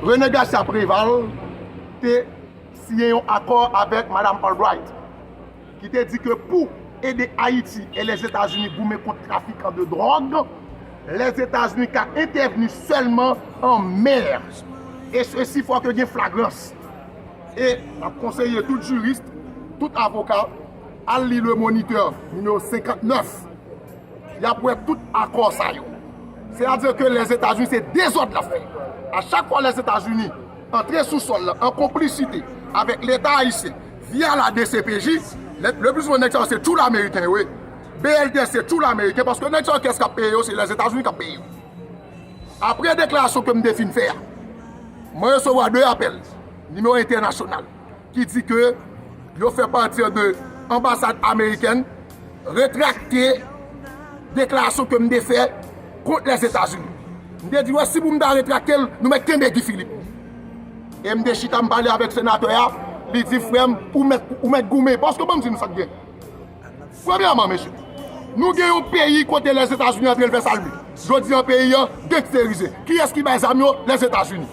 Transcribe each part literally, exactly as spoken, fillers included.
René Garcia Préval te siyen yon akò avèk Madam Albright, ki te di ke pou ede Ayiti e Lèzetazini goumen kont trafikan de dwòg, Lèzetazini ka entèvni sèlman an mè. E sesi fò ke gen flagrans. E n ap konseye tout jiris, tout avoka, al li Le Moniteur nimewo senkantnèf. Y ap wè tout akò sa yo. Sètadi ke Lèzetazini se dezòd l ap fè. A chak fwa Lèzetazini antre sou sòl la an konplisite avèk Leta ayisyen via la D C P J, le, le pli souvan nèg sa yo se tchoul ameriken yo ye. B L T se tchoul ameriken, paske nèg sa yo kiyès k ap peye yo, se Lèzetazini k ap peye yo. Apre deklarasyon ke m te fin fè a, mwen resevwa de apèl, nimewo entènasyonal, ki di ke yo fè pati de anbasad amerikèn retrakte deklarasyon ke m te fè kont Lèzetazini. M te di, wè, si pou m ta retrakte l, nou mèt kenbe Guy Philippe. E m te chita, m pale avèk senatè a, li di, frè m, ou mèt, ou mèt goumen. Paske ban m di nou sa k gen. Premyèman, mesye, nou gen yon peyi kote Lèzetazini antre l fè sa l vle. Jodi an, peyi an gangsterize. Kiyès ki bay zam yo? Lèzetazini.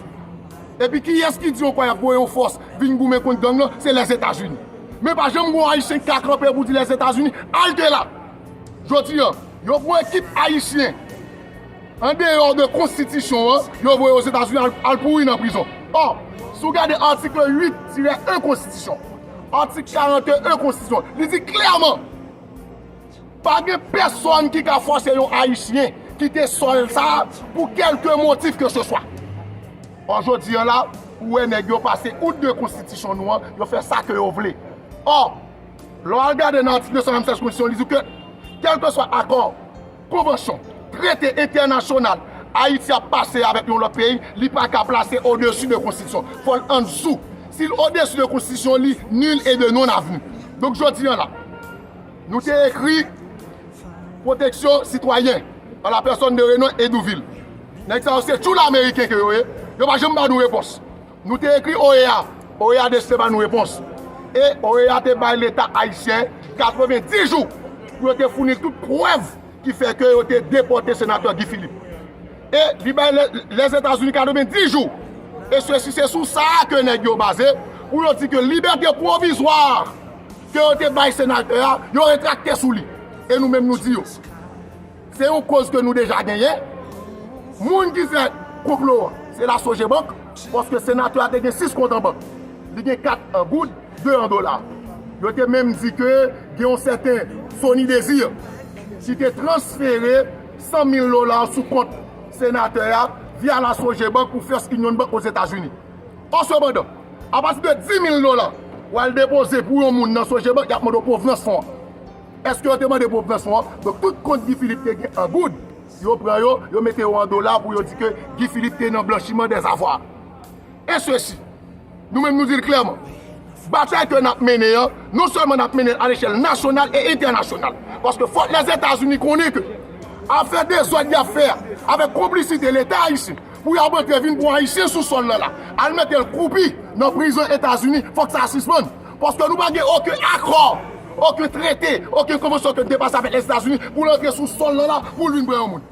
Epi kiyès ki di yo kwè y ap voye yon fòs vin goumen kont gang nan? Se Lèzetazini. Men pa janm gen yon Ayisyen ki ka kanpe pou di Lèzetazini, alte la. Jodi an, yo pran ekip ayisyen andeyò de konstitisyon an, yo voye Ozetazini al, al pouri nan prizon. Ò, si w gade atik uit tirè en konstitisyon, atik karant e en konstitisyon, li di klèman, pa gen pèsonn ki ka fòse yon Ayisyen kite sòl sa a pou kèlke motif ke se swa. Ò, jodi an la, ou wè nèg yo pase out de konstitisyon nou an, yo fè sa ke yo vle. Ò, lè w al gade nan atik de san sèz konstitisyon, li di ke kèlkeswa akò, konvansyon, trete entènasyonal Ayiti ap pase avèk yon lòt peyi, li pa ka plase odesi de konstitisyon. Fò l andesou. Si l odesi de konstitisyon, li nil e de non avni. Donk, jodi an la, nou te ekri pwoteksyon sitwayen an la pèsòn de Renan Edouvil. Nèg sa yo se tchoul ameriken ke yo ye. Yo pa janm ba nou repons. Nou te ekri O E A. O E A deside ba nou repons. E O E A te bay Leta ayisyen katrevenndis jou pou yo te founi tout prèv ki fè ke yo te depòte senatè Guy Philippe. E li bay Lè, Lèzetazini katrevenndis jou. E se, si se sou sa a ke nèg yo baze, pou yo di ke libète pwovizwa ke yo te bay senatè a, yo retrakte sou li. E nou menm nou di yo, se yon koz ke nou deja genyen. Moun ki fè konplo an, se la Sogebank, paske senatè a te gen sis kont an bank. Li gen kat an goud, de an dola. Yo te menm di ke gen yon sèten Sony Désir ki te transfere san mil dola sou kont senatè a via la Sogebank pou First Union Bank Ozetazini. Ò, sepandan, apati de dis mil dola w al depoze pou yon moun nan Sogebank, y ap mande w pwovenans fon an. Èske yo te mande pwovenans fon an? Donk, tout kont Guy Philippe te gen an goud, yo pran yo, yo mete yo an dola pou yo di ke Guy Philippe te nan blanchiman dèzavwa. E sesi, nou menm nou di l klèman, batay ke n ap mennen an, non sèlman n ap mennen l alechèl nasyonal e entènasyonal, paske fòk Lèzetazini konnen ke afè dezòd y ap fè a, avèk konplisite Leta ayisyen, pou y ap antre vin pran Ayisyen sou sòl la la, al mete l kwoupi nan prizon Etazini, fòk sa sispann. Paske nou pa gen okenn akò, okenn trete, okenn konvansyon ke n te pase avèk Lèzetazini pou l antre sou sòl la la, pou l vin pran yon moun.